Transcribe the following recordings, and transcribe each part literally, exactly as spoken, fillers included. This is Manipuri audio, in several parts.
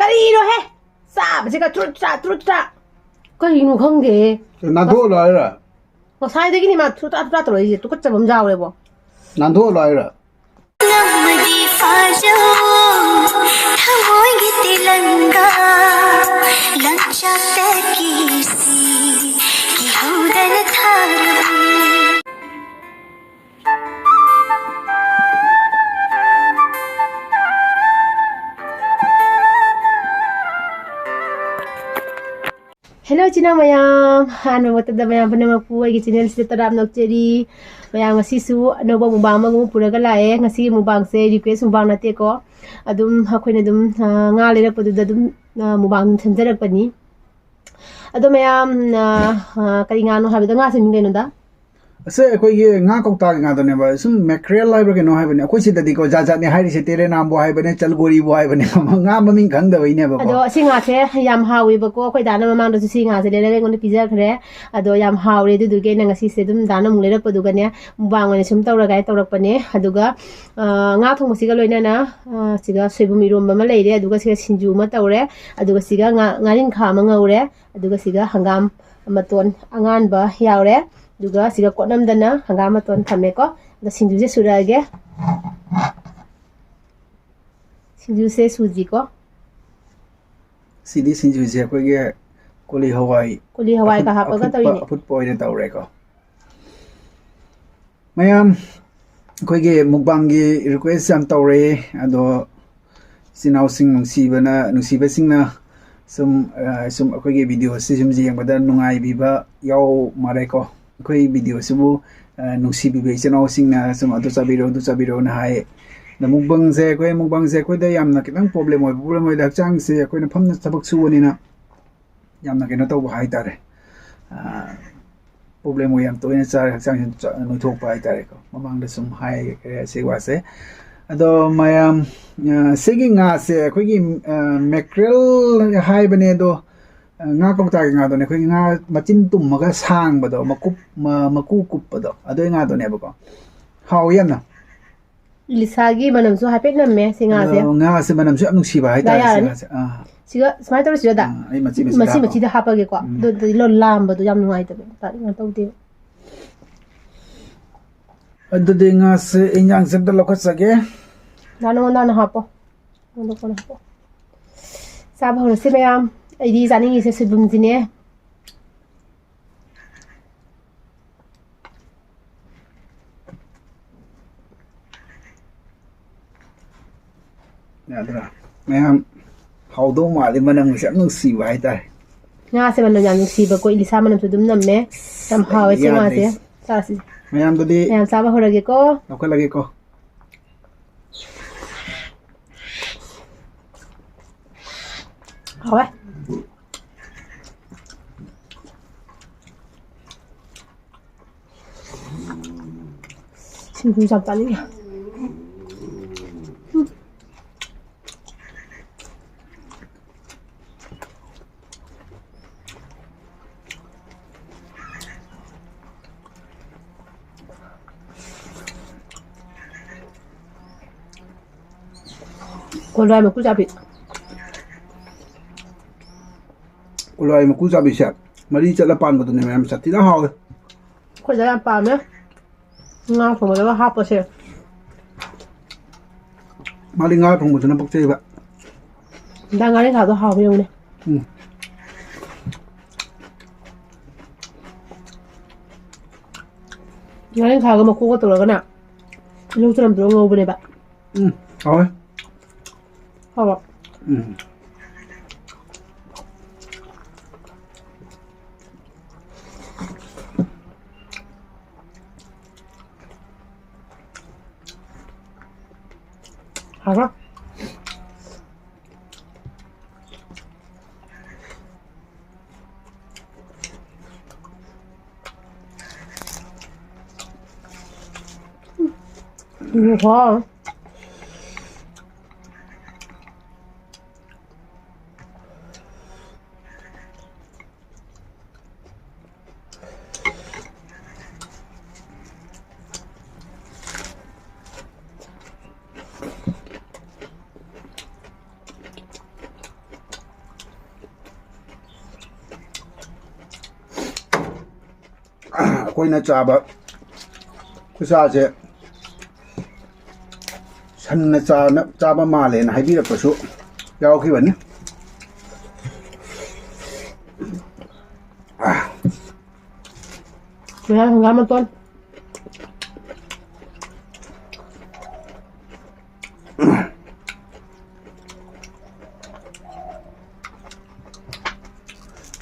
ꯀꯔꯤꯅꯣꯍꯦ? ꯆꯥꯕꯁꯤꯒ ꯊ꯭ꯔꯨꯠ ꯊ꯭ꯔꯥ ꯊ꯭ꯔꯨꯠ ꯊ꯭ꯔꯥ꯫ ꯀꯔꯤꯅꯣ ꯈꯪꯗꯦ꯫ ꯅꯥꯟꯊꯣꯛꯍꯜꯂꯣ ꯍꯥꯏꯔ? ꯉꯁꯥꯏꯗꯒꯤꯅꯤ ꯃꯥ ꯊ꯭ꯔꯨꯠ ꯊ꯭ꯔꯥ ꯊ꯭ꯔꯨꯠ ꯊ꯭ꯔꯥ ꯇꯧꯔꯛꯏꯁꯦ, ꯇꯨꯀꯠꯆꯕ ꯑꯃ ꯌꯥꯎꯔꯦꯕꯣ꯫ ꯅꯥꯟꯊꯣꯛꯍꯜꯂꯣ ꯍꯥꯏꯔ? ꯉꯝꯃꯗꯤ ꯐꯥꯖꯧ, ꯊꯃꯣꯏꯒꯤ ꯇꯦꯂꯪꯒꯥ, ꯂꯪꯆꯥꯛꯇꯒꯤ ꯁꯤ ꯀꯤꯍꯧꯗꯅ ꯊꯥꯔꯕ꯫ Hello, ꯏꯆꯤꯟ ꯏꯅꯥꯎ ꯃꯌꯥꯝ, ꯑꯍꯥꯟꯕ ꯃꯛꯇꯗ ꯃꯌꯥꯝ ꯄꯨꯝꯅꯃꯛꯄꯨ ꯑꯩꯒꯤ channel ꯁꯤꯗ ꯇꯔꯥꯝꯅ ꯑꯣꯛꯆꯔꯤ꯫ ꯃꯌꯥꯝ ꯉꯁꯤꯁꯨ ꯑꯅꯧꯕ mukbang ꯑꯃꯒ ꯑꯃꯨꯛ ꯄꯨꯔꯒ ꯂꯥꯛꯑꯦ꯫ ꯉꯁꯤꯒꯤ mukbang ꯁꯦ request mukbang ꯅꯠꯇꯦꯀꯣ, ꯑꯗꯨꯝ ꯑꯩꯈꯣꯏꯅ ꯑꯗꯨꯝ, ꯑ, ꯉꯥ ꯂꯩꯔꯛꯄꯗꯨꯗ ꯑꯗꯨꯝ, ꯑ, mukbang ꯑꯗꯨꯝ ꯁꯦꯝꯖꯔꯛꯄꯅꯤ꯫ ꯑꯗꯣ ꯃꯌꯥꯝꯅ, ꯑ, ꯀꯔꯤ ꯉꯥꯅꯣ ꯍꯥꯏꯕꯗ, ꯉꯥꯁꯦ ꯃꯤꯡ ꯀꯩꯅꯣꯗ? ꯑꯁꯦ, ꯑꯩꯈꯣꯏꯒꯤ ꯉꯥ ꯀꯧꯇꯥꯒꯤ ꯉꯥꯗꯅꯦꯕ, ꯁꯨꯝ mackerel ꯍꯥꯏꯕ꯭ꯔꯥ ꯀꯩꯅꯣ ꯍꯥꯏꯕꯅꯦ꯫ ꯑꯩꯈꯣꯏ ꯁꯤꯗꯗꯤꯀꯣ ꯖꯥꯠ ꯖꯥꯠꯅꯦ ꯍꯥꯏꯔꯤꯁꯦ, ꯇꯦꯔꯦꯅꯥꯝꯕꯨ ꯍꯥꯏꯕꯅꯦ, ꯆꯜꯒꯣꯔꯤꯕꯨ ꯍꯥꯏꯕꯅꯦ, ꯉꯥ ꯃꯃꯤꯡ ꯈꯪꯗꯕꯩꯅꯦꯕꯀꯣ꯫ ꯑꯗꯣ ꯑꯁꯤ ꯉꯥꯁꯦ ꯌꯥꯝ ꯍꯥꯎꯋꯦꯕꯀꯣ, ꯑꯩꯈꯣꯏ ꯗꯥꯅ ꯃꯃꯥꯡꯗꯁꯨ ꯁꯤ ꯉꯥꯁꯦ ꯂꯩꯔꯒ ꯑꯩꯉꯣꯟꯗ ꯄꯤꯖꯈ꯭ꯔꯦ꯫ ꯑꯗꯣ ꯌꯥꯝ ꯍꯥꯎꯔꯦ, ꯑꯗꯨꯗꯨꯒꯤ ꯑꯩꯅ ꯉꯁꯤꯁꯦ ꯑꯗꯨꯝ ꯗꯥꯅ ꯑꯃꯨꯛ ꯂꯩꯔꯛꯄꯗꯨꯒꯅꯦ, mukbang ꯑꯣꯏꯅ ꯁꯨꯝ ꯇꯧꯔꯒ ꯑꯩ ꯇꯧꯔꯛꯄꯅꯦ꯫ ꯑꯗꯨꯒ, ꯑ, ꯉꯥ ꯊꯣꯡꯕꯁꯤꯒ ꯂꯣꯏꯅꯅ, ꯑ, ꯁꯤꯒ ꯁꯣꯏꯕꯨꯝ ꯏꯔꯣꯝꯕ ꯑꯃ ꯂꯩꯔꯦ, ꯑꯗꯨꯒ ꯁꯤꯒ ꯁꯤꯡꯖꯨ ꯑꯃ ꯇꯧꯔꯦ, ꯑꯗꯨꯒ ꯁꯤꯒ ꯉꯥ, ꯉꯥꯔꯤꯡꯈꯥ ꯑꯃ ꯉꯧꯔꯦ, ꯑꯗꯨꯒ ꯁꯤꯒ ꯍꯪꯒꯥꯝ ꯃꯇꯣꯟ ꯑꯉꯥꯟꯕ ꯌꯥꯎꯔꯦ, ꯑꯗꯨꯒ ꯁꯤꯒ ꯀꯣꯠꯅꯝꯗꯅ ꯍꯪꯒꯥꯝ ꯃꯇꯣꯟ ꯊꯝꯃꯦꯀꯣ꯫ ꯑꯗꯣ ꯁꯤꯡꯖꯨꯁꯦ ꯁꯨꯔꯛꯑꯒꯦ꯫ ꯁꯤꯡꯖꯨꯁꯦ ꯁꯨꯁꯤꯀꯣ꯫ ꯁꯤꯗꯤ ꯁꯤꯡꯖꯨꯁꯦ ꯑꯩꯈꯣꯏꯒꯤ ꯀꯣꯂꯤ ꯍꯋꯥꯏ, ꯀꯣꯂꯤ ꯍꯋꯥꯏꯒ ꯑꯐꯨꯠ-, ꯍꯥꯞꯄꯒ ꯑꯐꯨꯠꯄ, ꯇꯧꯔꯤꯅꯦ꯫ ꯑꯐꯨꯠꯄ ꯑꯣꯏꯅ ꯇꯧꯔꯦꯀꯣ꯫ ꯃꯌꯥꯝ, ꯑꯩꯈꯣꯏꯒꯤ mukbang ꯒꯤ request ꯌꯥꯝ ꯇꯧꯔꯛꯑꯦ, ꯑꯗꯣ ꯏꯆꯤꯟ ꯏꯅꯥꯎꯁꯤꯡ ꯅꯨꯡꯁꯤꯕꯅ, ꯅꯨꯡꯁꯤꯕꯁꯤꯡꯅ ꯁꯨꯝ, ꯑ, ꯁꯨꯝ ꯑꯩꯈꯣꯏꯒꯤ video ꯁꯤ ꯁꯨꯝ ꯌꯦꯡꯕꯗ ꯅꯨꯡꯉꯥꯏꯕꯤꯕ ꯌꯥꯎ ꯃꯥꯜꯂꯦꯀꯣ꯫ ꯑꯩꯈꯣꯏ video ꯁꯤꯕꯨ, ꯑ, ꯅꯨꯡꯁꯤꯕꯤꯕ ꯏꯆꯤꯟ ꯏꯅꯥꯎꯁꯤꯡꯅ ꯁꯨꯝ ꯑꯗꯨ ꯆꯥꯕꯤꯔꯣ, ꯑꯗꯨ ꯆꯥꯕꯤꯔꯣꯅ ꯍꯥꯏ꯫ ꯑꯗꯣ mukbang ꯁꯦ, ꯑꯩꯈꯣꯏ mukbang ꯁꯦ ꯑꯩꯈꯣꯏꯗ ꯌꯥꯝꯅ ꯈꯤꯇꯪ problem ꯑꯣꯏꯕ, problem ꯑꯣꯏꯗ, ꯍꯛꯆꯥꯡꯁꯦ ꯑꯩꯈꯣꯏꯅ ꯐꯝꯅ ꯊꯕꯛ ꯁꯨꯕꯅꯤꯅ ꯌꯥꯝꯅ ꯀꯩꯅꯣ ꯇꯧꯕ ꯍꯥꯏꯇꯥꯔꯦ꯫ ꯑ, problem ꯑꯣꯏ, ꯌꯥꯝ ꯇꯣꯏꯅ ꯆꯥꯔꯦ, ꯍꯛꯆꯥꯡꯁꯦ ꯆ-, ꯅꯣꯏꯊꯣꯛꯄ ꯍꯥꯏꯇꯥꯔꯦꯀꯣ꯫ ꯃꯃꯥꯡꯗ ꯁꯨꯝ ꯍꯥꯏꯈ꯭ꯔꯦ ꯁꯤ ꯋꯥꯁꯦ꯫ ꯑꯗꯣ ꯃꯌꯥꯝ, ꯑ, ꯁꯤꯒꯤ ꯉꯥꯁꯦ ꯑꯩꯈꯣꯏꯒꯤ, ꯑ, mackerel ꯍꯥꯏꯕꯅꯦ, ꯑꯗꯣ, ꯑ, ꯉꯥ ꯀꯧꯇꯥꯒꯤ ꯉꯥꯗꯨꯅꯦ, ꯑꯩꯈꯣꯏꯒꯤ ꯉꯥ ꯃꯆꯤꯟ ꯇꯨꯝꯃꯒ ꯁꯥꯡꯕꯗꯣ, ꯃꯀꯨꯞ-, ꯃ-, ꯃꯀꯨ ꯀꯨꯞꯄꯗꯣ, ꯑꯗꯨꯏ ꯉꯥꯗꯨꯅꯦꯕꯀꯣ꯫ ꯍꯥꯎꯋꯤ ꯌꯥꯝꯅ꯫ ꯏꯂꯤꯁꯥꯒꯤ ꯃꯅꯝꯁꯨ ꯍꯥꯏꯐꯦꯠ ꯅꯝꯃꯦ ꯁꯤ ꯉꯥꯁꯦ꯫ ꯑꯗꯣ ꯉꯥꯁꯦ ꯃꯅꯝꯁꯨ ꯌꯥꯝ ꯅꯨꯡꯁꯤꯕ ꯍꯥꯏꯇꯥꯔꯦ ꯁꯤ ꯌꯥꯔꯅꯤ꯫ ꯉꯥꯁꯦ꯫ ꯑꯥ꯫ ꯁꯤꯒ ꯁꯨꯃꯥꯏꯅ ꯇꯧꯔꯁꯤꯔ ꯗꯥ? ꯑꯥ, ꯑꯩ ꯃꯆꯤ ꯃꯆꯤꯗ ꯃꯆꯤ ꯍꯥꯞꯄꯣ꯫ ꯃꯆꯤꯗ ꯍꯥꯞꯄꯒꯦꯀꯣ꯫ ꯎꯝ꯫ ꯑꯗꯨ, ꯑꯗꯨꯗꯤ ꯂꯣ-, ꯂꯥꯝꯕꯗꯣ ꯌꯥꯝ ꯅꯨꯡꯉꯥꯏꯇꯕ꯫ ꯇꯥ-, ꯀꯩꯅꯣ ꯇꯧꯗꯦꯕ꯫ ꯑꯗꯨꯗꯤ ꯉꯥꯁꯦ ꯏꯟꯖꯥꯡꯁꯦ ꯑꯝꯇ ꯂꯧꯈꯠꯆꯒꯦ꯫ ꯗꯥ, ꯅꯉꯣꯟꯗ ꯍꯥꯟꯅ ꯍꯥꯞꯄꯣ꯫ ꯅꯉꯣꯟꯗ ꯀꯣꯟꯅ ꯍꯥꯞꯄꯣ꯫ ꯆꯥꯕ ꯍꯧꯔꯁꯤ ꯃꯌꯥꯝ꯫ ꯑꯩꯗꯤ ꯆꯥꯅꯤꯡꯉꯤꯁꯦ ꯁꯣꯏꯕꯨꯝꯁꯤꯅꯦ꯫ ꯌꯥꯗ꯭ꯔꯥ? ꯃꯌꯥꯝ ꯍꯥꯎꯗꯧ ꯃꯥꯜꯂꯤ, ꯃꯅꯝꯒꯁꯦ ꯌꯥꯝ ꯅꯨꯡꯁꯤꯕ ꯍꯥꯏꯇꯥꯔꯦ꯫ ꯉꯥꯁꯦ ꯃꯅꯝ ꯌꯥꯝ ꯅꯨꯡꯁꯤꯕꯀꯣ, ꯏꯂꯤꯁꯥ ꯃꯅꯝꯁꯨ ꯑꯗꯨꯝ ꯅꯝꯃꯦ꯫ ꯌꯥꯝ ꯍꯥꯎꯋꯦ ꯁꯤ ꯌꯥꯗ꯭ꯔꯦ꯫ ꯉꯥꯁꯦ꯫ ꯆꯥꯁꯤ꯫ ꯃꯌꯥꯝꯗꯗꯤ ꯃꯌꯥꯝ ꯆꯥꯕ ꯍꯧꯔꯒꯦꯀꯣ꯫ ꯂꯧꯈꯠꯂꯒꯦꯀꯣ꯫ ꯍꯥꯎꯋꯦ꯫ ꯁꯤꯡꯖꯨ ꯌꯥꯝ ꯆꯥꯅꯤꯡꯉꯦ꯫ ꯀꯣꯂꯣꯏ ꯃꯀꯨ ꯆꯥꯕꯤ꯫ ꯀꯣꯂꯣꯏ ꯃꯀꯨ ꯆꯥꯕꯤꯁꯦ ꯃꯔꯤ ꯆꯠꯂ ꯄꯥꯟꯕꯗꯨꯅꯦ ꯃꯌꯥꯝ, ꯁꯥꯊꯤꯅ ꯍꯥꯎꯋꯦ꯫ ꯑꯩꯈꯣꯏꯗ ꯌꯥꯝ ꯄꯥꯝꯃꯦ꯫ ꯉꯥ ꯊꯣꯡꯕꯗꯒ ꯍꯥꯞꯄꯁꯦ꯫ ꯃꯥꯗꯤ ꯉꯥ ꯊꯣꯡꯕꯗꯨꯅ ꯄꯛꯆꯩꯕ꯫ ꯗꯥ ꯉꯥꯔꯤꯡꯈꯥꯗꯣ ꯍꯥꯎꯕ ꯌꯦꯡꯉꯨꯅꯦ꯫ ꯎꯝ꯫ ꯉꯥꯔꯤꯡꯈꯥꯒ ꯃꯀꯣꯛꯀ ꯇꯧꯔꯒꯅꯦ, ꯇꯤꯜꯍꯧ ꯆꯅꯝ ꯇꯧꯔꯒ ꯉꯧꯕꯅꯦꯕ꯫ ꯎꯝ, ꯍꯥꯎꯋꯦ꯫ ꯍꯥꯎꯕ꯫ ꯎꯝ꯫ ꯍꯥꯎꯕ꯭ꯔꯥ? ꯎꯝ, ꯍꯥꯎ꯫ ꯑꯩꯈꯣꯏꯅ ꯆꯥꯕ ꯈꯨꯆꯥꯁꯦ ꯁꯟꯅ ꯆꯥꯅ-, ꯆꯥꯕ ꯃꯥꯜꯂꯦꯅ ꯍꯥꯏꯕꯤꯔꯛꯄꯁꯨ ꯌꯥꯎꯈꯤꯕꯅꯤ꯫ ꯑꯥ꯫ ꯃꯌꯥꯝ ꯍꯪꯒꯥꯝ ꯃꯇꯣꯟ꯫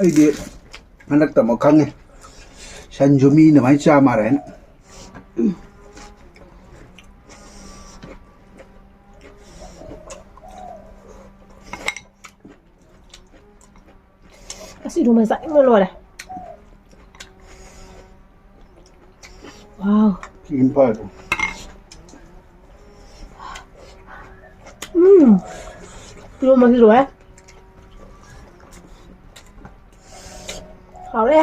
ꯑꯩꯗꯤ ꯍꯟꯗꯛꯇ ꯑꯃꯨꯛ ꯈꯪꯉꯦ, ꯁꯟꯁꯨ ꯃꯤ ꯑꯗꯨꯃꯥꯏꯅ ꯆꯥ ꯃꯥꯜꯂꯦ ꯍꯥꯏꯅ꯫ ꯑꯁ, ꯏꯔꯨꯝꯕ ꯆꯥꯅꯤꯡꯕꯅ ꯂꯣꯏꯔꯦ꯫ ꯋꯥꯎ꯫ ꯆꯤꯛꯀꯟ ꯐ꯭ꯔꯥꯏꯗꯣ꯫ ꯎꯝ꯫ ꯏꯔꯨꯝꯕꯁꯤ ꯂꯣꯏꯔꯦ꯫ ꯍꯥꯎꯔꯦ꯫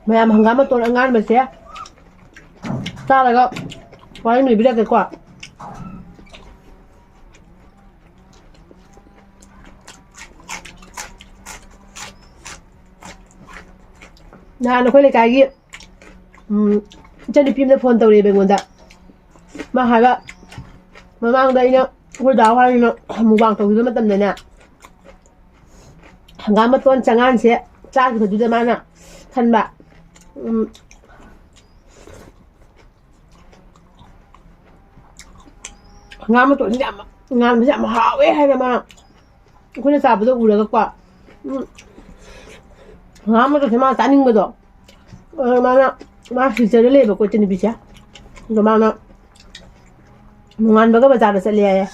ꯃꯌꯥꯝ ꯍꯪꯒꯥꯝ ꯃꯇꯣꯟ ꯑꯉꯥꯟꯕꯁꯦ ꯆꯥꯔꯒ ꯋꯥꯔꯤ ꯂꯤꯕꯤꯔꯛꯀꯦꯀꯣ꯫ ꯅꯍꯥꯟ ꯑꯩꯈꯣꯏ ꯂꯩꯀꯥꯏꯒꯤ, ꯎꯝ, ꯏꯆꯟꯅꯨꯄꯤ ꯑꯃꯅ ꯐꯣꯟ ꯇꯧꯔꯛꯑꯦꯕ ꯑꯩꯉꯣꯟꯗ꯫ ꯃꯥ ꯍꯥꯏꯕ, ꯃꯃꯥꯡꯗ ꯑꯩꯅ ꯑꯩꯈꯣꯏ ꯗꯥ ꯍꯣꯏꯅ ꯃꯨꯛꯕꯥꯡ ꯇꯧꯈꯤꯕ ꯃꯇꯝꯗꯅꯦ, ꯍꯪꯒꯥꯝ ꯃꯇꯣꯟ ꯆꯉꯥꯟꯁꯦ ꯆꯥꯈꯤꯕꯗꯨꯗ ꯃꯥꯅ ꯈꯟꯕ, ꯎꯝ, ꯍꯪꯒꯥꯝ ꯃꯇꯣꯟꯁꯦ ꯌꯥꯝ, ꯉꯥꯟꯕꯁꯦ ꯌꯥꯝ ꯍꯥꯎꯋꯦ ꯍꯥꯏꯅ ꯃꯥ ꯑꯩꯈꯣꯏꯅ ꯆꯥꯕꯗꯣ ꯎꯔꯒꯀꯣ, ꯎꯝ, ꯉꯥ ꯃꯇꯣꯟꯁꯦ ꯃꯥ ꯆꯥꯅꯤꯡꯕꯗꯣ, ꯑ, ꯃꯥꯅ, ꯃꯥ ꯁꯤꯜꯆꯔꯗ ꯂꯩꯌꯦꯕꯀꯣ, ꯏꯆꯟꯅꯨꯄꯤꯁꯦ꯫ ꯑꯗꯣ ꯃꯥꯅ ꯅꯣꯡꯉꯥꯟꯕꯒ ꯕꯖꯥꯔꯗ ꯆꯠꯂꯦ ꯍꯥꯏꯌꯦ꯫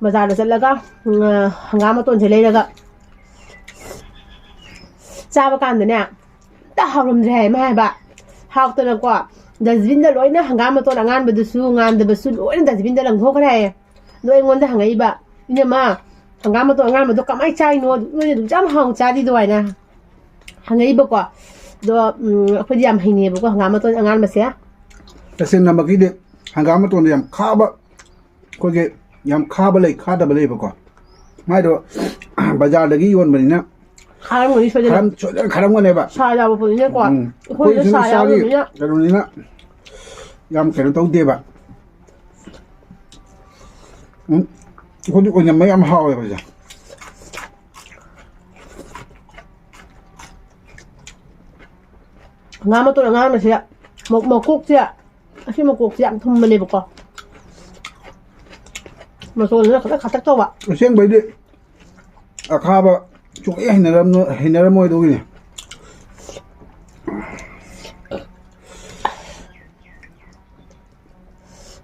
ꯕꯖꯥꯔꯗ ꯆꯠꯂꯒ, ꯎꯝ, ꯍꯪꯒꯥꯝ ꯃꯇꯣꯟꯁꯦ ꯂꯩꯔꯒ ꯆꯥꯕ ꯀꯥꯟꯗꯅꯦ, ꯑꯝꯇ ꯍꯥꯎꯔꯝꯗ꯭ꯔꯦ ꯍꯥꯏ꯫ ꯃꯥ ꯍꯥꯏꯕ, ꯍꯥꯎꯇꯅꯀꯣ, ꯗꯁꯕꯤꯟꯗ ꯂꯣꯏꯅ ꯍꯪꯒꯥꯝ ꯃꯇꯣꯟ ꯑꯉꯥꯟꯕꯗꯨꯁꯨ ꯉꯥꯟꯗꯕꯁꯨ ꯂꯣꯏꯅ ꯗꯁꯕꯤꯟꯗ ꯂꯪꯊꯣꯛꯈ꯭ꯔꯦ ꯍꯥꯏꯌꯦ꯫ ꯑꯗꯣ ꯑꯩꯉꯣꯟꯗ ꯍꯪꯉꯛꯏꯕ, "ꯏꯅꯝꯃ, ꯍꯪꯒꯥꯝ ꯃꯇꯣꯟ ꯑꯉꯥꯟꯕꯗꯣ ꯀꯃꯥꯏꯅ ꯆꯥꯏꯅꯣ? ꯅꯣꯏꯅ ꯑꯗꯨꯛ ꯌꯥꯝ ꯍꯥꯎꯅ ꯆꯥꯔꯤꯗꯣ?" ꯍꯥꯏꯅ ꯍꯪꯉꯛꯏꯕꯀꯣ꯫ ꯑꯗꯣ, ꯎꯝ, ꯑꯩꯈꯣꯏꯗꯤ ꯌꯥꯝ ꯍꯩꯅꯩꯌꯦꯕꯀꯣ ꯍꯪꯒꯥꯝ ꯃꯇꯣꯟ ꯑꯉꯥꯟꯕꯁꯦ꯫ ꯇꯁꯦꯡꯅꯃꯛꯀꯤꯗꯤ ꯍꯪꯒꯥꯝ ꯃꯇꯣꯟꯗ ꯌꯥꯝ ꯈꯥꯕ, ꯑꯩꯈꯣꯏꯒꯤ ꯌꯥꯝ ꯈꯥꯕ ꯂꯩ, ꯈꯥꯗꯕ ꯂꯩꯌꯦꯕꯀꯣ꯫ ꯃꯥꯏꯗꯣ ꯕꯖꯥꯔꯗꯒꯤ ꯌꯣꯟꯕꯅꯤꯅ ꯈꯥꯔꯝꯒꯅꯤ ꯁꯣꯏꯗꯅ꯫ ꯈꯥꯔꯝ-, ꯁꯣꯏꯗꯅ ꯈꯥꯔꯝꯒꯅꯦꯕ꯫ ꯁꯥ ꯌꯥꯎꯕ ꯄꯣꯠꯅꯤꯅꯀꯣ꯫ ꯎꯝ꯫ ꯑꯩꯈꯣꯏꯁꯨ ꯑꯩꯈꯣꯏꯁꯨ ꯁꯥ ꯏꯁꯥꯒꯤ ꯌꯥꯎꯗꯕꯅꯤꯅ꯫ ꯀꯩꯅꯣꯅꯤꯅ ꯌꯥꯝ ꯀꯩꯅꯣ ꯇꯧꯗꯦꯕ꯫ ꯎꯝ꯫ ꯑꯩꯈꯣꯏꯗꯤ ꯑꯣꯏꯅꯝꯕ ꯌꯥꯝ ꯍꯥꯎꯋꯦꯕ ꯁꯦ꯫ ꯉꯥ ꯃꯇꯣꯟ ꯑꯉꯥꯡꯕꯁꯦ ꯃ-, ꯃꯀꯣꯛꯁꯦ, ꯑꯁꯤ ꯃꯀꯣꯛꯁꯦ ꯌꯥꯝ ꯊꯨꯝꯕꯅꯦꯕꯀꯣ꯫ ꯃꯇꯣꯟꯁꯤꯅ ꯈꯤꯇꯪ ꯈꯥꯇꯛ ꯇꯧꯕ꯫ ꯑꯁꯦꯡꯕꯩꯗꯤ ꯑꯈꯥꯕ ꯁꯨꯡꯍꯩ ꯍꯩꯅꯔꯝꯅꯣ-, ꯍꯩꯅꯔꯝꯃꯣꯏ ꯑꯗꯨꯒꯤꯅꯦ꯫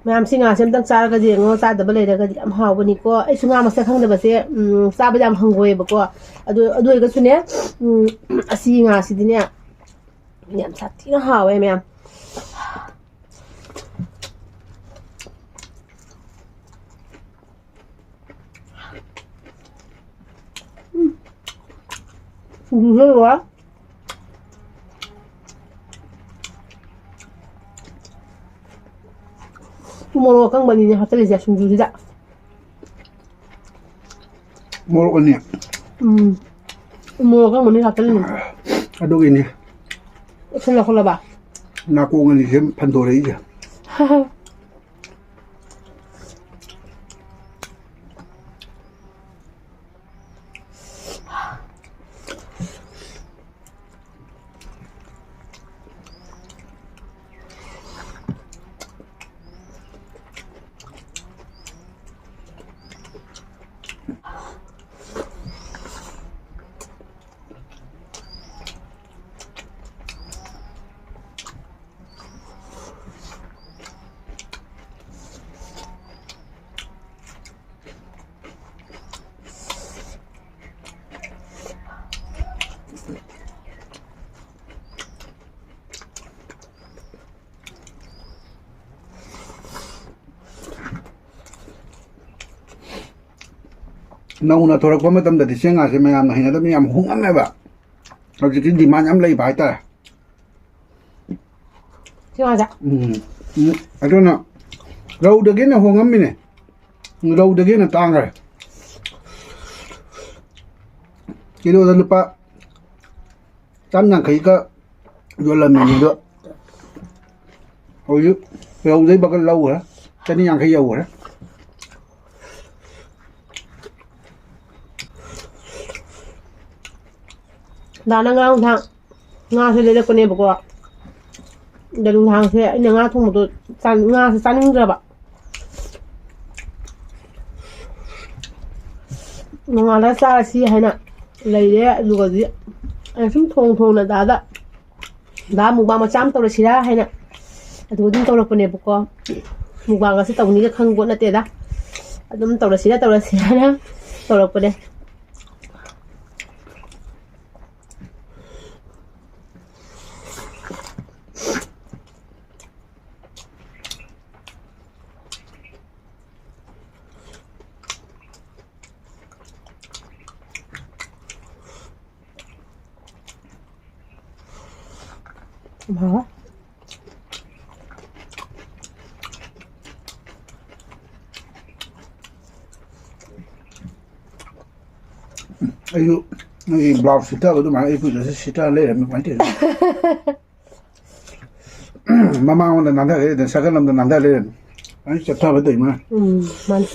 ꯃꯌꯥꯝ ꯁꯤ ꯉꯥꯁꯦ ꯑꯝꯇꯪ ꯆꯥꯔꯒꯗꯤ ꯌꯦꯡꯉꯣ, ꯆꯥꯗꯕ ꯂꯩꯔꯒꯗꯤ ꯌꯥꯝ ꯍꯥꯎꯕꯅꯤꯀꯣ꯫ ꯑꯩꯁꯨ ꯉꯥ ꯃꯁꯛ ꯈꯪꯗꯕꯁꯦ, ꯎꯝ, ꯆꯥꯕꯗ ꯌꯥꯝ ꯍꯪꯒꯣꯏꯌꯦꯕꯀꯣ꯫ ꯑꯗꯨ, ꯑꯗꯨ ꯑꯣꯏꯔꯒꯁꯨꯅꯦ, ꯎꯝ, ꯑꯁꯤ ꯉꯥꯁꯤꯗꯤꯅꯦ ꯌꯥꯝ ꯁꯥꯊꯤꯅ ꯍꯥꯎꯋꯦ ꯃꯌꯥꯝ꯫ ꯎꯝ꯫ ꯁꯤꯡꯖꯨꯁꯦ ꯂꯣꯏꯔꯦ꯫ ꯎ ꯃꯣꯔꯣꯛ ꯑꯀꯪꯕꯅꯤꯅꯦ ꯍꯥꯞꯆꯜꯂꯤꯁꯦ ꯁꯤꯡꯖꯨꯁꯤꯗ꯫ ꯃꯣꯔꯣꯛ ꯑꯅꯤ꯫ ꯎꯝ꯫ ꯎ ꯃꯣꯔꯣꯛ ꯑꯀꯪꯕꯅꯤ ꯍꯥꯞꯆꯜꯂꯤꯅꯦ꯫ ꯑꯗꯨꯒꯤꯅꯤ꯫ ꯂꯧꯁꯜꯂꯣ, ꯂꯧꯁꯜꯂꯣꯕ꯫ ꯅꯥꯀꯣꯡ ꯑꯅꯤꯁꯦ ꯐꯟꯗꯣꯔꯛꯏꯁꯦ꯫ ꯅꯧꯅ ꯊꯣꯔꯛꯄ ꯃꯇꯝꯗꯗꯤ ꯆꯦꯡ ꯉꯥꯁꯦ ꯃꯌꯥꯝꯅ ꯍꯩꯅꯗꯕ ꯌꯥꯝ ꯍꯣꯡꯉꯝꯃꯦꯕ꯫ ꯍꯧꯖꯤꯛꯇꯤ demand ꯌꯥꯝ ꯂꯩꯕ ꯍꯥꯏꯇꯥꯔꯦ꯫ ꯆꯦꯡ ꯉꯥꯁꯦ꯫ ꯎꯝ, ꯎꯝ, ꯑꯗꯨꯅ ꯔꯧꯗꯒꯤ ꯍꯦꯟꯅ ꯍꯣꯡꯉꯝꯃꯤꯅꯦ꯫ ꯔꯧꯗꯒꯤ ꯍꯦꯟꯅ ꯇꯥꯡꯈ꯭ꯔꯦ꯫ ꯀꯤꯂꯣꯗ ꯂꯨꯄꯥ ꯆꯥꯝ ꯌꯥꯡꯈꯩꯒ ꯌꯣꯜꯂꯝꯃꯤꯅꯦ ꯑꯗꯣ꯫ ꯍꯧꯖꯤꯛ ꯔꯧꯗꯩ ꯕꯒꯜ ꯂꯧꯈ꯭ꯔꯦ꯫ ꯆꯅꯤ ꯌꯥꯡꯈꯩ ꯌꯧꯈ꯭ꯔꯦ꯫ ꯗꯥꯅ ꯉꯔꯥꯡ ꯅꯨꯡꯗꯥꯡ ꯉꯥꯁꯦ ꯂꯩꯔꯛꯄꯅꯦꯕꯀꯣ꯫ ꯑꯗ ꯅꯨꯡꯗꯥꯡꯁꯦ ꯑꯩꯅ ꯉꯥ ꯊꯣꯡꯕꯗꯣ ꯆꯥ-, ꯉꯥꯁꯦ ꯆꯥꯅꯤꯡꯗ꯭ꯔꯕ꯫ ꯅꯣꯡꯉꯥꯜꯂꯒ ꯆꯥꯔꯁꯤ ꯍꯥꯏꯅ ꯂꯩꯔꯦ꯫ ꯑꯗꯨꯒꯗꯤ ꯑꯩꯅ ꯁꯨꯝ ꯊꯣꯡ ꯊꯣꯡꯅ ꯗꯥꯗ, "ꯗꯥ, ꯃꯨꯛꯕꯥꯡ ꯃꯆꯥ ꯑꯃ ꯇꯧꯔꯁꯤꯔꯥ?" ꯍꯥꯏꯅ ꯑꯗꯨꯒ ꯑꯗꯨꯝ ꯇꯧꯔꯛꯄꯅꯦꯕꯀꯣ꯫ ꯃꯨꯛꯕꯥꯡꯒꯁꯦ ꯇꯧꯅꯤꯒ ꯈꯪꯕ ꯄꯣꯠ ꯅꯠꯇꯦꯗ꯫ ꯑꯗꯨꯝ ꯇꯧꯔꯁꯤꯔꯥ ꯇꯧꯔꯁꯤꯔꯥꯅ ꯇꯧꯔꯛꯄꯅꯦ꯫ ꯌꯥꯝ ꯍꯥꯎꯋꯦ꯫ ꯑꯩꯁꯨ ꯅꯣꯏꯒꯤ blouse ꯁꯤꯠꯇꯕ ꯑꯗꯨꯃꯥꯏꯅ ꯑꯩ ꯄꯨꯖꯁꯨ ꯁꯤꯠꯇ ꯂꯩꯔꯝꯃꯤ꯫ ꯀꯃꯥꯏꯅ ꯇꯧꯔꯤꯅꯣ? ꯃꯃꯥꯡꯂꯣꯝꯗ ꯅꯥꯟꯊꯈ꯭ꯔꯦ, ꯑꯗꯨꯅ ꯁꯥꯏꯀꯜ ꯂꯣꯝꯗ ꯅꯥꯟꯊ ꯂꯩꯔꯝꯃꯤ꯫ ꯑꯩ ꯆꯠꯊꯕ ꯇꯧꯔꯤꯃ꯫ ꯎꯝ, ꯃꯥꯅꯤ꯫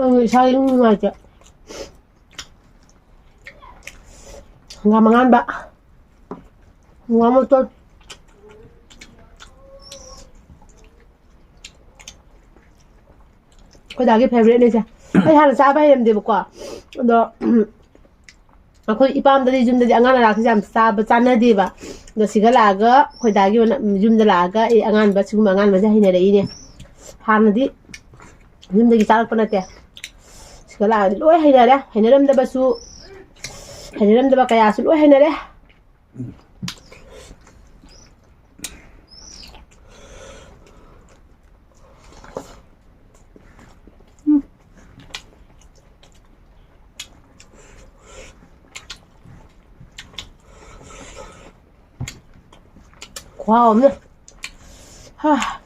ꯑꯩ ꯏꯁꯥ ꯏꯅꯨꯡ ꯅꯨꯡꯉꯥꯏꯇꯦ꯫ ꯍꯪꯒꯥꯝ ꯑꯉꯥꯟꯕ, ꯍꯪꯒꯥꯝ ꯃꯇꯣꯟ꯫ ꯑꯩꯈꯣꯏ ꯗꯥꯒꯤ favourite ꯅꯦ ꯁꯦ꯫ ꯑꯩ ꯍꯥꯟꯅ ꯆꯥꯕ ꯍꯩꯔꯝꯗꯦꯕꯀꯣ꯫ ꯑꯗꯣ, ꯑꯩꯈꯣꯏ ꯏꯄꯥꯝꯗꯗꯤ, ꯌꯨꯝꯗꯗꯤ ꯑꯉꯥꯡ ꯑꯔꯥꯛꯁꯦ ꯌꯥꯝ ꯆꯥꯕ ꯆꯥꯟꯅꯗꯦꯕ꯫ ꯑꯗꯣ ꯁꯤꯗ ꯂꯥꯛꯑꯒ, ꯑꯩꯈꯣꯏ ꯗꯥꯒꯤ ꯑꯣꯏꯅ ꯌꯨꯝꯗ ꯂꯥꯛꯑꯒ ꯑꯩ ꯑꯉꯥꯟꯕ, ꯁꯤꯒꯨꯝꯕ ꯑꯉꯥꯟꯕꯁꯦ ꯍꯩꯅꯔꯛꯏꯅꯦ꯫ ꯍꯥꯟꯅꯗꯤ ꯌꯨꯝꯗꯒꯤ ꯆꯥꯔꯛꯄ ꯅꯠꯇꯦ꯫ ꯁꯤꯗ ꯂꯥꯛꯑꯗꯤ ꯂꯣꯏ ꯍꯩꯅꯔꯦ꯫ ꯍꯩꯅꯔꯝꯗꯕꯁꯨ, ꯍꯩꯅꯔꯝꯗꯕ ꯀꯌꯥꯁꯨ ꯂꯣꯏ ꯍꯩꯅꯔꯦ꯫ ꯈꯨꯍꯥꯎ ꯑꯃꯅꯦ꯫ ꯍꯥ꯫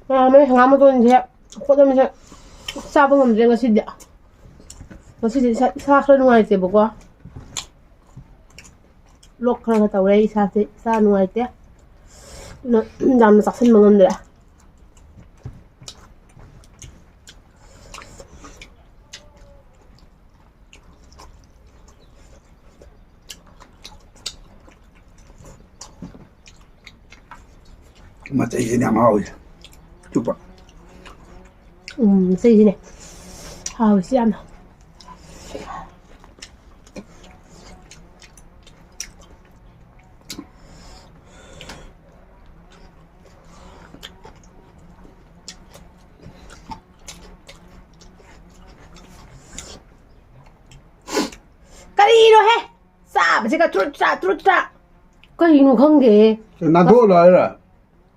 ꯃꯌꯥꯝ ꯑꯃ ꯍꯪꯒꯥꯝ ꯃꯇꯣꯟꯁꯦ ꯈꯣꯠꯂꯝꯁꯦ ꯆꯥꯕ ꯉꯝꯗ꯭ꯔꯦ ꯉꯁꯤꯗꯤ꯫ ꯉꯁꯤꯗꯤ ꯏꯁꯥ, ꯏꯁꯥ ꯈꯔ ꯅꯨꯡꯉꯥꯏꯇꯦꯕꯀꯣ꯫ ꯂꯣꯛ ꯈꯔ ꯈꯔ ꯇꯧꯔꯦ ꯏꯁꯥꯁꯦ, ꯏꯁꯥ ꯅꯨꯡꯉꯥꯏꯇꯦ꯫ ꯑꯗꯨꯅ ꯌꯥꯝꯅ ꯆꯥꯁꯤꯟꯕ ꯉꯝꯗ꯭ꯔꯦ꯫ ꯃꯆꯩꯁꯤꯅ ꯌꯥꯝ ꯍꯥꯎꯋꯤ꯫ ꯆꯨꯞꯄ꯫ ꯎꯝ, ꯃꯆꯩꯁꯤꯅꯦ ꯍꯥꯎꯋꯤꯁꯤ ꯌꯥꯝꯅ꯫ ꯀꯔꯤꯅꯣꯍꯦ? ꯆꯥꯕꯁꯤꯒ ꯇ꯭ꯔꯨꯠ ꯇ꯭ꯔꯥ, ꯇ꯭ꯔꯨꯠ ꯇ꯭ꯔꯥ꯫ ꯀꯩꯅꯣ ꯈꯪꯗꯦ꯫ ꯅꯥꯟꯊꯣꯛꯍꯜꯂꯣ ꯍꯥꯏꯔ?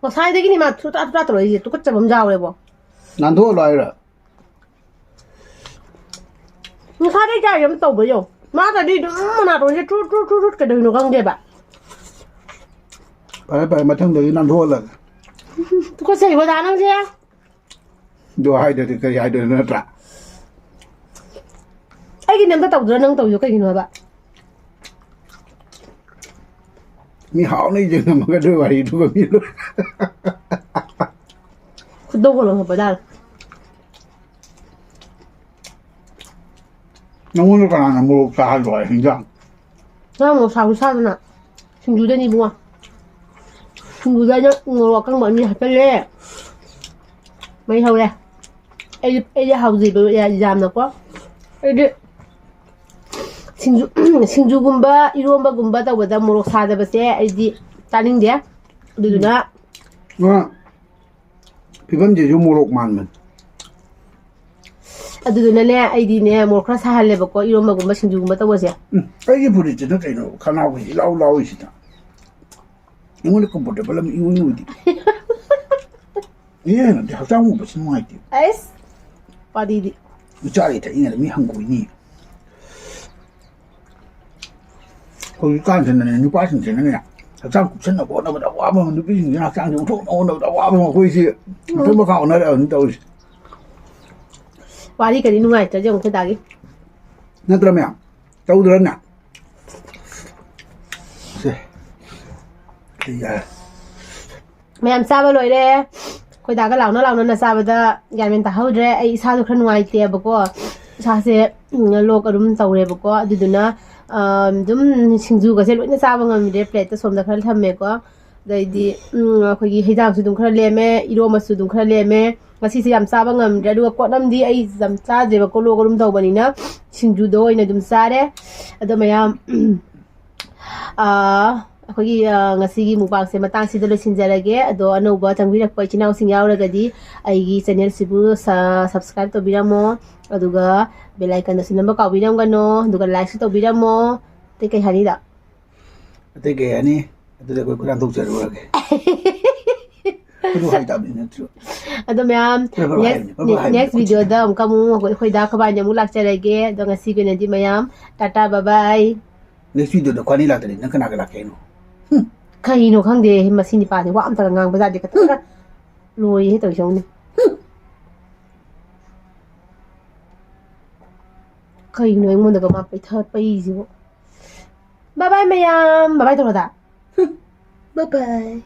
ꯉꯁꯥꯏꯗꯒꯤꯅꯤ ꯃꯥ ꯇ꯭ꯔꯨꯠ ꯇ꯭ꯔꯥ, ꯇ꯭ꯔꯨꯠ ꯇ꯭ꯔꯥ ꯇꯧꯔꯛꯏꯁꯦ꯫ ꯇꯨꯀꯠꯆꯕ ꯑꯃ ꯌꯥꯎꯔꯦꯕꯣ꯫ ꯅꯥꯟꯊꯣꯛꯍꯜꯂꯣ ꯍꯥꯏꯔ? ꯉꯁꯥꯏꯗꯒꯤ ꯆꯥꯏ ꯑꯃ ꯇꯧꯕ ꯌꯦꯡꯉꯣ꯫ ꯃꯥ ꯇꯗꯤ ꯑꯗꯨꯝ ꯃꯅꯥꯇꯣꯟꯁꯦ ꯇ꯭ꯔꯨꯠ, ꯇ꯭ꯔꯨꯠ, ꯇ꯭ꯔꯨꯠ, ꯇ꯭ꯔꯨꯠ ꯀꯩꯗꯧꯔꯤꯅꯣ ꯈꯪꯗꯦꯕ꯫ ꯐꯔꯦ, ꯐꯔꯦ, ꯃꯊꯪꯗꯒꯤ ꯅꯥꯟꯊꯣꯛꯍꯜꯂꯒꯦ꯫ ꯇꯨꯀꯠꯆꯩꯕꯣ ꯗꯥ ꯅꯪꯁꯦ꯫ ꯑꯗꯨ ꯍꯥꯏꯗ꯭ꯔꯗꯤ ꯀꯔꯤ ꯍꯥꯏꯗꯣꯏꯅꯣ, ꯅꯠꯇ꯭ꯔꯥ? ꯑꯩꯒꯤꯗꯤ ꯑꯝꯇ ꯇꯧꯗ꯭ꯔꯥ ꯅꯪ ꯇꯧꯔꯤꯗꯣ ꯀꯩꯒꯤꯅꯣ ꯍꯥꯏꯕ? ꯃꯤ ꯍꯥꯎꯅ ꯌꯦꯡꯉꯝꯃꯒ ꯑꯗꯨ ꯋꯥꯔꯤꯗꯨꯒ ꯃꯤ ꯂꯣꯏ꯫ ꯈꯨꯗꯧꯒ ꯂꯪꯈꯠꯄ ꯇꯥꯔꯦ꯫ ꯅꯪꯉꯣꯟꯗ ꯀꯅꯥꯅ ꯃꯣꯔꯣꯛ ꯆꯥꯍꯜꯂꯣ ꯍꯥꯏ ꯍꯤꯟꯖꯥꯡ? ꯅꯪ ꯃꯣꯔꯣꯛ ꯁꯥꯕꯁꯨ ꯁꯥꯗꯅ ꯁꯤꯡꯖꯨꯗꯅꯤ ꯏꯕꯨꯡꯉꯣ꯫ ꯁꯤꯡꯖꯨꯗ ꯑꯩꯅ ꯃꯣꯔꯣꯛ ꯑꯀꯪꯕ ꯑꯅꯤ ꯍꯥꯞꯆꯜꯂꯦ꯫ ꯃꯩ ꯍꯧꯔꯦ꯫ ꯑꯩꯗꯤ, ꯑꯩꯗꯤ ꯍꯥꯎꯖꯩꯕ ꯌꯥ-, ꯌꯥꯝꯅꯀꯣ꯫ ꯑꯩꯗꯤ ꯁꯤꯡꯖꯨ, ꯁꯤꯡꯖꯨꯒꯨꯝꯕ, ꯏꯔꯣꯝꯕꯒꯨꯝꯕ ꯇꯧꯕꯗ ꯃꯣꯔꯣꯛ ꯁꯥꯗꯕꯁꯦ ꯑꯩꯗꯤ ꯆꯥꯅꯤꯡꯗꯦ꯫ ꯑꯗꯨꯗꯨꯅ ꯉꯥ ꯐꯤꯕꯝꯁꯤꯁꯨ ꯃꯣꯔꯣꯛ ꯃꯥꯟꯕꯅꯤ꯫ ꯑꯗꯨꯗꯨꯅꯅꯦ, ꯑꯩꯗꯤꯅꯦ, ꯃꯣꯔꯣꯛ ꯈꯔ ꯁꯥꯍꯜꯂꯦꯕꯀꯣ, ꯏꯔꯣꯝꯕꯒꯨꯝꯕ, ꯁꯤꯡꯖꯨꯒꯨꯝꯕ ꯇꯧꯕꯁꯦ꯫ ꯎꯝ, ꯑꯩꯒꯤ ꯐꯨꯔꯤꯠꯁꯤꯅ ꯀꯩꯅꯣ, ꯈꯅꯥꯎꯒꯁꯤ ꯏꯂꯥꯎ ꯂꯥꯎꯔꯤꯁꯤꯅ? ꯑꯩꯉꯣꯟꯗ comfortable ꯑꯃ ꯏꯑꯣꯏ ꯑꯣꯏꯗꯦ꯫ ꯏꯍꯦꯟꯅꯗꯤ ꯍꯛꯆꯥꯡ ꯎꯕꯁꯤ ꯅꯨꯡꯉꯥꯏꯇꯦ꯫ ꯑꯩꯁ, ꯋꯥꯔꯤꯗꯤ꯫ ꯆꯥꯔꯤ ꯊꯛꯏꯉꯩꯗ ꯃꯤ ꯍꯪꯒꯣꯏꯅꯤ꯫ ꯍꯧꯖꯤꯛꯀꯥꯟꯁꯤꯅꯅꯦ, ꯅꯨꯄꯥꯁꯤꯡꯁꯤꯅꯅꯦ, ꯍꯛꯆꯥꯡ ꯀꯨꯞꯁꯟꯅꯕ ꯍꯣꯠꯅꯕꯗ ꯑꯋꯥꯕ ꯑꯃ, ꯅꯨꯄꯤꯁꯤꯡꯁꯤꯅ ꯍꯛꯆꯥꯡꯁꯦ ꯑꯣꯟꯊꯣꯛꯅ ꯍꯣꯠꯅꯕꯗ ꯑꯋꯥꯕ ꯑꯃ, ꯑꯩꯈꯣꯏꯁꯤ ꯃꯊꯛ ꯃꯈꯥ ꯑꯣꯟꯅꯔꯛꯑꯕꯅꯤ ꯇꯧꯔꯤꯁꯦ꯫ ꯋꯥꯔꯤ ꯀꯔꯤ ꯅꯨꯡꯉꯥꯏꯇ꯭ꯔꯗꯤ ꯑꯃꯨꯛ ꯑꯩꯈꯣꯏ ꯗꯥꯒꯤ꯫ ꯅꯠꯇ꯭ꯔ ꯃꯌꯥꯝ? ꯇꯧꯗ꯭ꯔꯅꯦ? ꯁꯦ꯫ ꯁꯤ ꯌꯥꯔꯦ꯫ ꯃꯌꯥꯝ ꯆꯥꯕ ꯂꯣꯏꯔꯦ꯫ ꯑꯩꯈꯣꯏ ꯗꯥꯒ ꯂꯥꯎꯅ ꯂꯥꯎꯅꯅ ꯆꯥꯕꯗ ꯒ꯭ꯌꯥꯟ ꯃꯦꯟ ꯇꯥꯍꯧꯗ꯭ꯔꯦ꯫ ꯑꯩ ꯏꯁꯥꯁꯨ ꯈꯔ ꯅꯨꯡꯉꯥꯏꯇꯦꯕꯀꯣ꯫ ꯏꯁꯥꯁꯦ, ꯎꯝ, ꯂꯣꯛ ꯑꯗꯨꯝ ꯇꯧꯔꯦꯕꯀꯣ꯫ ꯑꯗꯨꯗꯨꯅ, ꯑꯝ, ꯑꯗꯨꯝ ꯁꯤꯡꯖꯨꯒꯁꯦ ꯂꯣꯏꯅ ꯆꯥꯕ ꯉꯝꯗ꯭ꯔꯦ꯫ ꯄ꯭ꯂꯦꯠꯇ ꯁꯣꯝꯗ ꯈꯔ ꯊꯝꯃꯦꯀꯣ꯫ ꯑꯗꯩꯗꯤ, ꯎꯝ, ꯑꯩꯈꯣꯏꯒꯤ ꯍꯩꯖꯥꯡꯁꯨ ꯑꯗꯨꯝ ꯈꯔ ꯂꯦꯝꯃꯦ, ꯏꯔꯣꯝꯕꯁꯨ ꯑꯗꯨꯝ ꯈꯔ ꯂꯦꯝꯃꯦ꯫ ꯉꯁꯤꯁꯦ ꯌꯥꯝ ꯆꯥꯕ ꯉꯝꯗ꯭ꯔꯦ꯫ ꯑꯗꯨꯒ ꯀꯣꯠꯅꯝꯗꯤ ꯑꯩ ꯌꯥꯝ ꯆꯥꯗ꯭ꯔꯦꯕꯀꯣ, ꯂꯣꯛ ꯑꯗꯨꯝ ꯇꯧꯕꯅꯤꯅ꯫ ꯁꯤꯡꯖꯨꯗꯣ ꯑꯣꯏꯅ ꯑꯗꯨꯝ ꯆꯥꯔꯦ꯫ ꯑꯗꯣ ꯃꯌꯥꯝ, ꯑꯥ, ꯑꯩꯈꯣꯏꯒꯤ, ꯑꯥ, ꯉꯁꯤꯒꯤ ꯃꯨꯛꯕꯥꯡꯁꯦ ꯃꯇꯥꯡꯁꯤꯗ ꯂꯣꯏꯁꯤꯟꯖꯔꯒꯦ꯫ ꯑꯗꯣ ꯑꯅꯧꯕ ꯆꯪꯕꯤꯔꯛꯄ ꯏꯆꯤꯟ ꯏꯅꯥꯎꯁꯤꯡ ꯌꯥꯎꯔꯒꯗꯤ ꯑꯩꯒꯤ ꯆꯦꯅꯦꯜꯁꯤꯕꯨ ꯁ-, subscribe ꯇꯧꯕꯤꯔꯝꯃꯣ꯫ ꯑꯗꯨꯒ bell icon ꯑꯁꯤ ꯅꯝꯕ ꯀꯥꯎꯕꯤꯔꯝꯒꯅꯣ꯫ ꯑꯗꯨꯒ likeꯁꯨ ꯇꯧꯕꯤꯔꯝꯃꯣ꯫ ꯑꯇꯩ ꯀꯩ ꯍꯥꯏꯔꯤꯗ? ꯑꯇꯩ ꯀꯩ ꯍꯥꯏꯅꯤ? ꯑꯗꯨꯗꯤ ꯑꯩꯈꯣꯏ ꯈꯨꯠ ꯍꯟꯗꯣꯛꯆꯔꯨꯔꯒꯦ꯫ ꯑꯗꯨ ꯍꯥꯏꯇꯥꯕꯅꯤ ꯅꯠꯇ꯭ꯔꯣ? ꯑꯗꯣ ꯃꯌꯥꯝ, ꯐꯔꯦ, ꯐꯔꯦ, next, ꯍꯥꯏꯕꯅꯤ, ꯐꯔꯦ, ꯐꯔꯦ, next ꯍꯥꯏꯕꯅꯤ, videoꯗ ꯑꯃꯨꯛꯀ ꯑꯃꯨꯛ ꯑꯩꯈꯣꯏ, ꯑꯩꯈꯣꯏ ꯗꯥ ꯈꯣꯏꯕꯥꯅꯤ ꯑꯃꯨꯛ ꯂꯥꯛꯆꯔꯒꯦ꯫ ꯑꯗꯣ ꯉꯁꯤꯒꯤ ꯑꯣꯏꯅꯗꯤ ꯃꯌꯥꯝ, ꯇꯥꯇꯥ, bye bye꯫ Next videoꯗ ꯈ꯭ꯋꯥꯅꯤ ꯂꯥꯛꯇ꯭ꯔꯗꯤ ꯅꯪ ꯀꯅꯥꯒ ꯂꯥꯛꯀꯦ ꯍꯥꯏꯅꯣ? ꯍꯨꯝ꯫ ꯀꯩꯅꯣ ꯈꯪꯗꯦ, ꯃꯁꯤ ꯅꯨꯄꯥꯁꯦ ꯋꯥ ꯑꯝꯇꯒ ꯉꯥꯡꯕ ꯌꯥꯗꯦ, ꯈꯇꯪꯒ ꯂꯣꯏꯔꯦꯍꯦ ꯇꯧꯔꯤꯁꯦ ꯌꯦꯡꯉꯨꯅꯦ꯫ ꯍꯨꯝ꯫ ꯀꯩꯅꯣ ꯑꯩꯉꯣꯟꯗꯒ ꯃꯥ ꯄꯩꯊ-, ꯄꯩꯁꯤꯕꯣ? Bye bye ꯃꯌꯥꯝ, bye bye ꯇꯧꯔꯣꯗ꯫ Bye bye꯫